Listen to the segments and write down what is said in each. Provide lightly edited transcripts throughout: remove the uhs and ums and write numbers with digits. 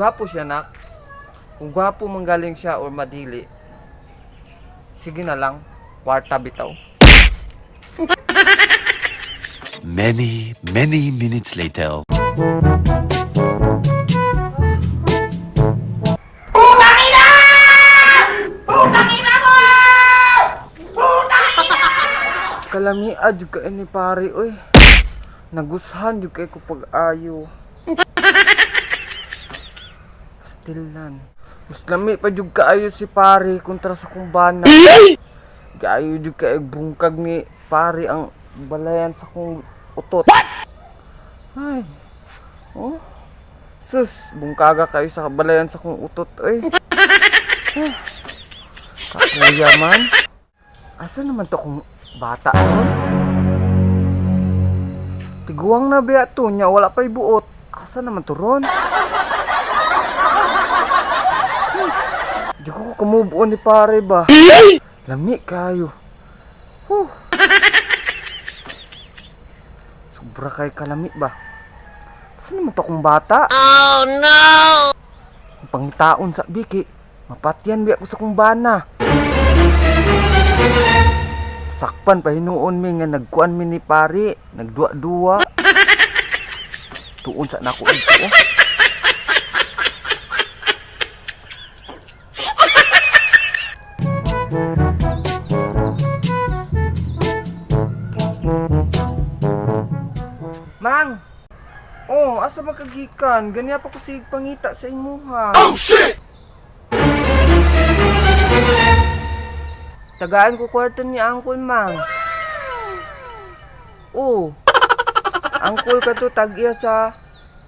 Gwapo siya, nak. Kung gwapo manggaling siya or madili, sige na lang, kwarta bitaw. Many, many minutes later. Kalamia jud kay ni pare oy. Nagushan jud kay ko pag-ayo. Still nan. Mas lami pa jud kaayo si pare kontra sa kumbana. Gaayo jud kay bungkag ni pare ang balayan sa kong utot. Ay. Oh. Sus, bungkaga kayo sa balayan sa kong utot oy. Ah. Kakuya man. Asa naman to kung bata nun? Tiguang na biya to niya, wala pa'y buot. Asa naman to ron? Di ko kumubuo ni pare ba? Lami kayo. Huh. Sobra kay kalami ba? Asa naman to kung bata? Oh no! Ang pangitaon sa biki, mapatyan biya ko sa kumbana. Sakpan pa hinuon mi nga nagkuan mi ni pare, nagduwa-duwa. Tuon sa nako ito. Oh. Mang. Oh, asa makagikan? Ganya pa ko sig pangita sa imuha. Oh shit. Tagaan ko kwarto ni Uncle Mang. Oh. Angkol ka to tag-iya sa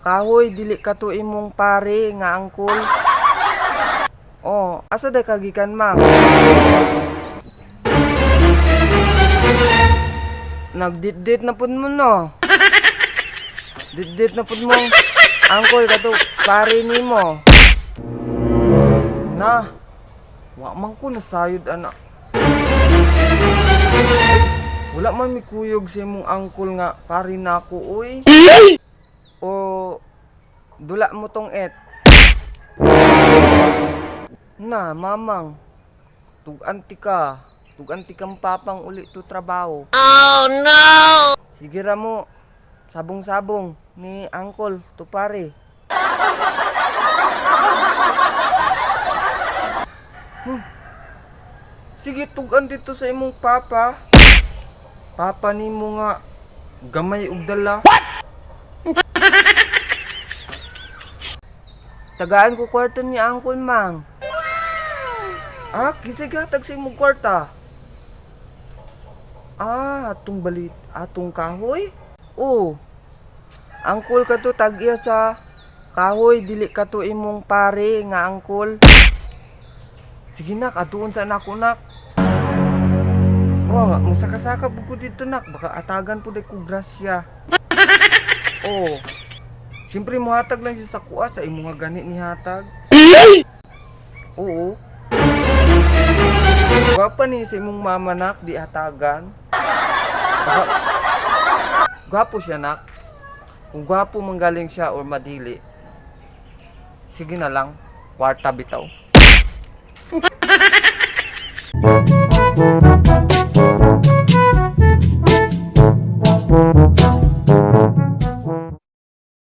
kahoy, dili ka to imong pare nga angkol. Oh, asa day kagikan, Mang? Nagditdit na pud mo no. Ditdit na pud mo. Angkol ka to pare nimo. Na. Wa man ko nasayod ana. Wala man mikuyog sa imong angkol nga pare na ako, oy. O dula mo tong et. Na, mamang. Tuganti ka. Tuganti kang papang uli to trabaho. Oh no! Sige ra mo. Sabong-sabong ni angkol to pare. Sige, tugan dito sa imong papa. Papa nimo nga gamay og dala. What? Tagaan ko kwarta ni Uncle Mang. Ah, kinsa gatag sa imong kwarta? Ah, atong balit, atong kahoy? Oh. Angkol ka to tag-iya sa kahoy, dili ka to imong pare nga angkol. Sige nak, atuon sa anak ko nak. Oh, musaka-saka pud ko dito nak, baka atagan pud ko grasya. Oh. Siyempre muhatag lang siya sa kuha sa imo nga gani ni hatag. Oo. Gwapa ni sa imong mama nak di hatagan. Baka, gwapo siya nak. Kung gwapo manggaling siya or madili. Sige na lang, kwarta bitaw.